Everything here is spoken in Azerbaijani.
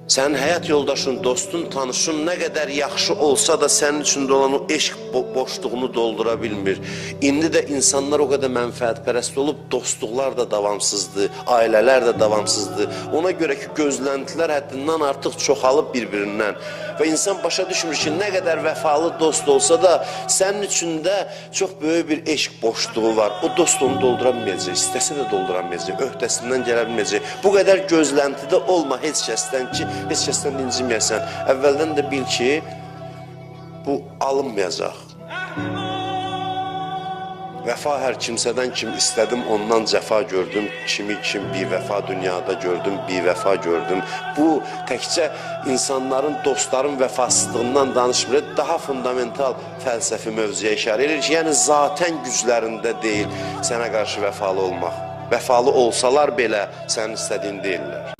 Sənin həyat yoldaşın, dostun, tanışın nə qədər yaxşı olsa da sənin içində olan o eşq boşluğunu doldura bilmir. İndi də insanlar o qədər mənfəətpərəst olub, dostluqlar da davamsızdır, ailələr də davamsızdır. Ona görə ki, gözləntilər həddindən artıq çoxalıb bir-birindən və insan başa düşmür ki, nə qədər vəfalı dost olsa da sənin içində çox böyük bir eşq boşluğu var. O dost onu doldura bilməyəcək, istəsə də doldura bilməyəcək, öhdəsindən gələ bilməyəcək. Bu qədər gözləntidə olma heç kəsdən ki, heç kəsdən inciməyəsən. Əvvəldən də bil ki, bu alınmayacaq. Vəfa hər kimsədən kim istədim, ondan cəfa gördüm. Kimi kim bivəfa dünyada gördüm, bivəfa gördüm. Bu təkcə insanların, dostların vəfasızlığından danışmır, daha fundamental fəlsəfi mövzuya işarə edir ki, yəni zaten güclərində deyil sənə qarşı vəfalı olmaq. Vəfalı olsalar belə sənin istədiyin deyirlər.